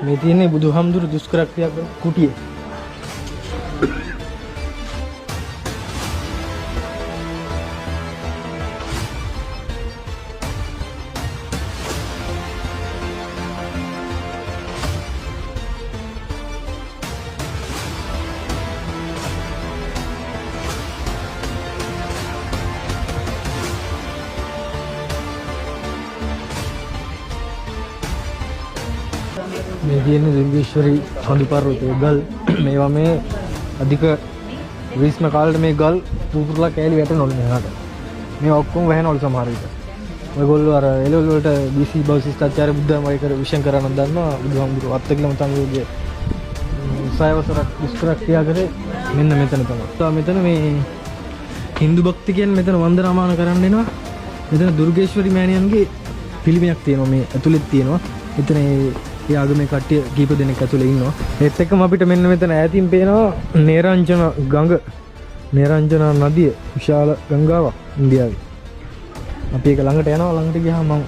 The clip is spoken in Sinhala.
මේ තියෙන්නේ බුදුහාමුදුරු දුෂ්කර ක්‍රියා කරන කුටිය. මේ තියෙන්නේ දුර්ගේශ්වරි කඳු පර්වතය ගල්. මේවා මේ අධික ග්‍රීෂ්ම කාලේට මේ ගල් පුපුරලා කෑලි වැටෙනවලු මෙහාට. මේ ඔක්කොම වැහෙනවලු සමහර විට. ඔයගොල්ලෝ අර එළවලු වලට BC බෞද්ධ බුද්ධම වගේ කර විෂයන් කරා නම් දන්නවා බුදුහාමුදුරුවෝ අත්තකිලම සංයෝගයේ සයවසරක් දුෂ්කර ක්‍රියා කරේ මෙන්න මෙතන තමයි. තව මෙතන මේ හින්දු භක්තිකයන් මෙතන වන්දනාමාන කරන්න එනවා. මෙතන දුර්ගේශ්වරි මෑණියන්ගේ පිළිමයක් තියෙනවා, මේ ඇතුළෙත් තියෙනවා. එතන ඒ ආගමේ කට්ටිය කීප දෙනෙක් ඇතුළේ ඉන්නවා. ඒත් එක්කම අපිට මෙන්න මෙතන ඈතින් පේනවා නේරංජන ගඟ, නේරංජන නදිය, විශාල ගංගාවක් ඉන්දියාවේ. අපි ඒක ළඟට යනවා. ළඟට ගියාම මම